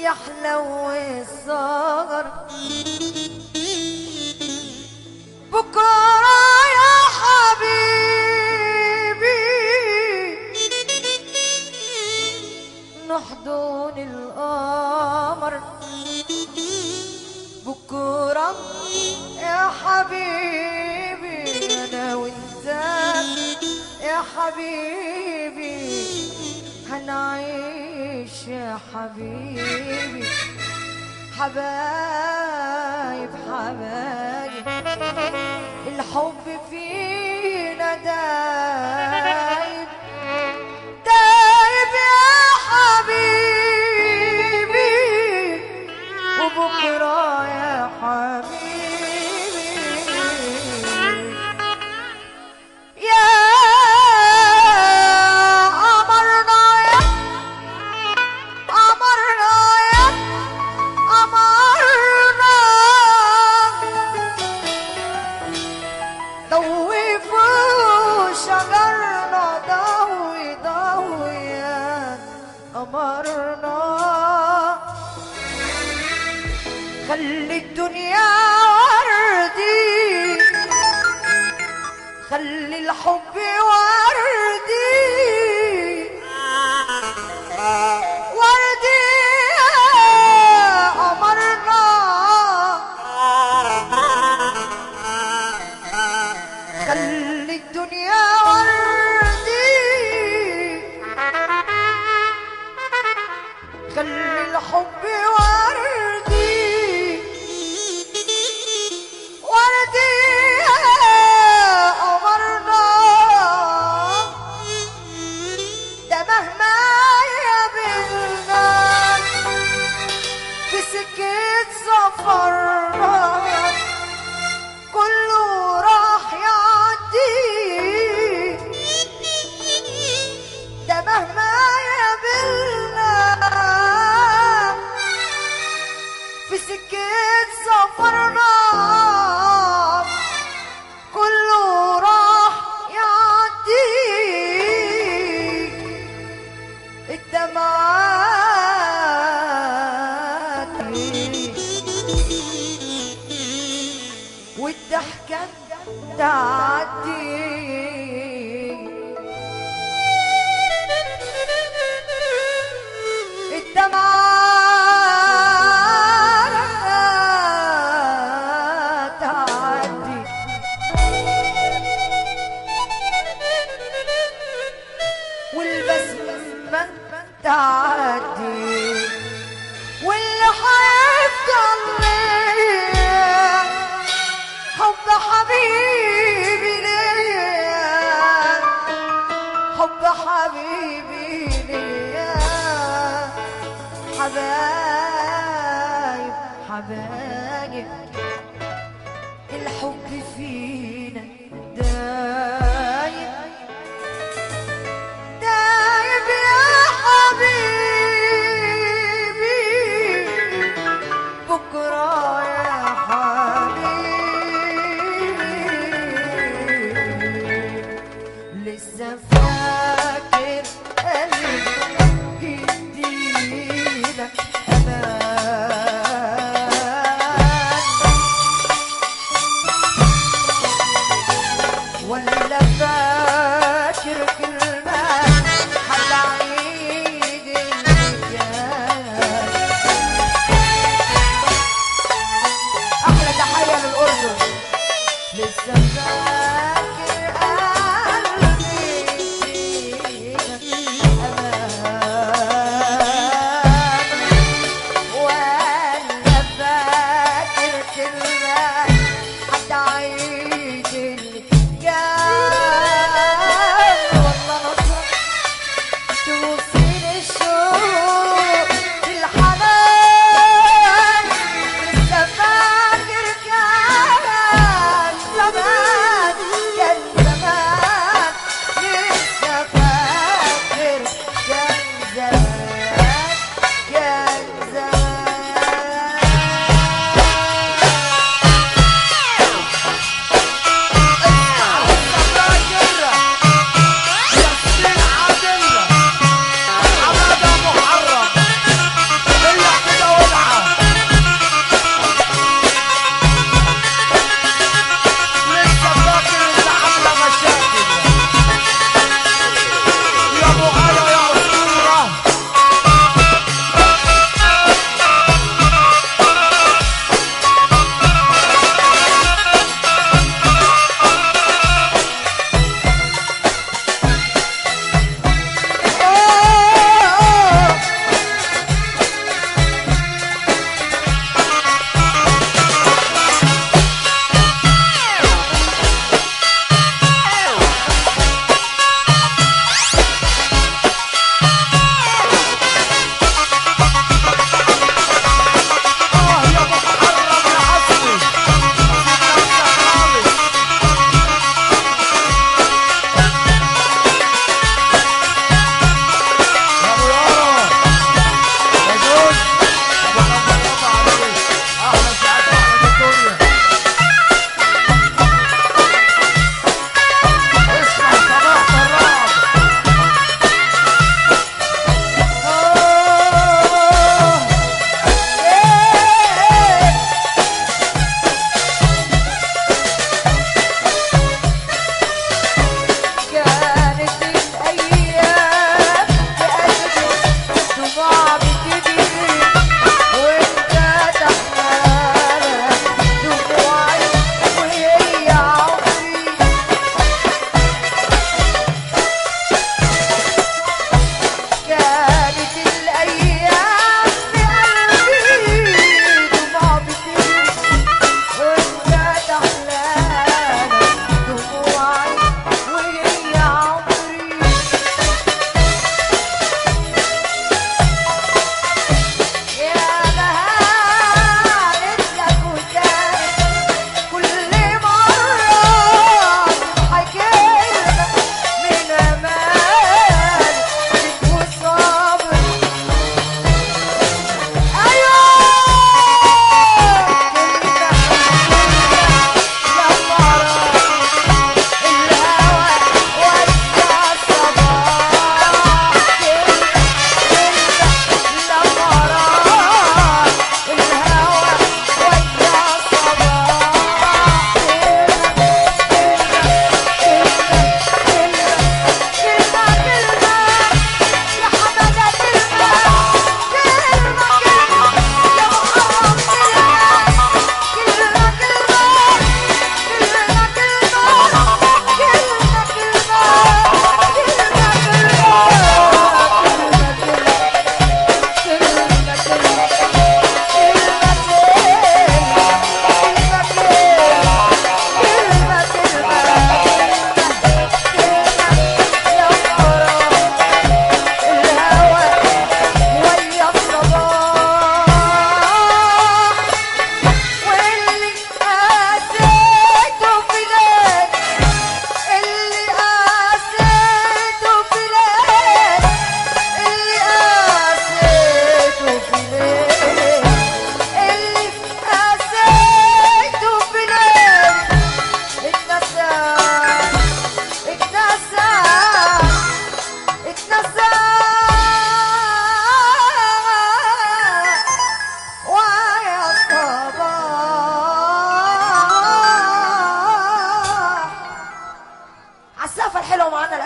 يحلو السهر. بكرة يا حبيبي نحضن القمر، بكرة يا حبيبي أنا وأنت يا حبيبي هنعيش يا حبيبي، حبايب حبايب الحب فينا دايب دايب يا حبيبي، وبكرة يا حبيبي يا قمرنا يا قمرنا يا قمرنا، ضوي فوق شجرنا، ضوي ضوي يا قمرنا، خلي الدنيا وردي، خلي الحب وردي وردي يا قمرنا، خلي الدنيا وردي، خلي الحب وردي وردي يا قمرنا، ده مهما يقابلنا في سكة سفرنا كله راح يعدي، ده مهما يقابلنا في سكة سفرنا كله راح يعدي، الدمعات والضحكة تعدي، الدمعات تعدي، والبسمة تعدي، واللي هيفضل ليا حب حبيبي ليا، حب حبيبي ليا، حبايب حبايب الحب فينا دايب دايب يا حبيبي، بكرة يا حبيبي لسه فاكر قلبي يديلك أمان، ولا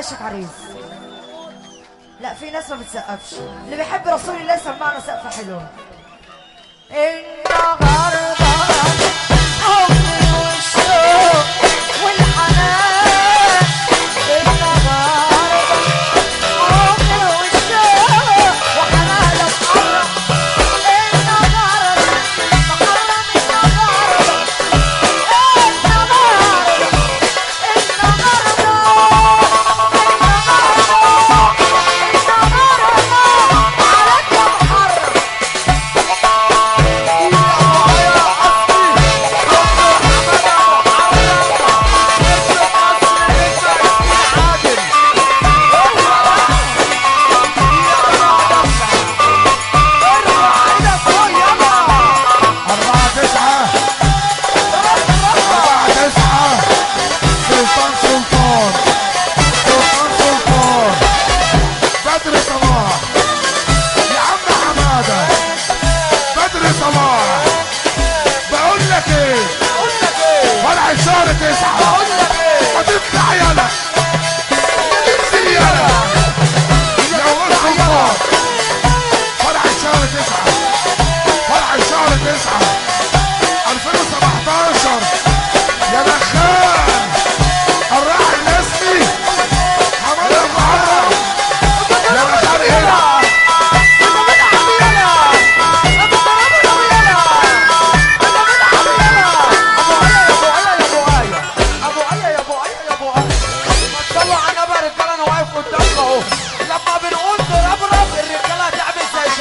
اشك عريس. لا في ناس ما بتسقفش. اللي بيحب رسول الله سمعنا سقفه حلوة. النهارده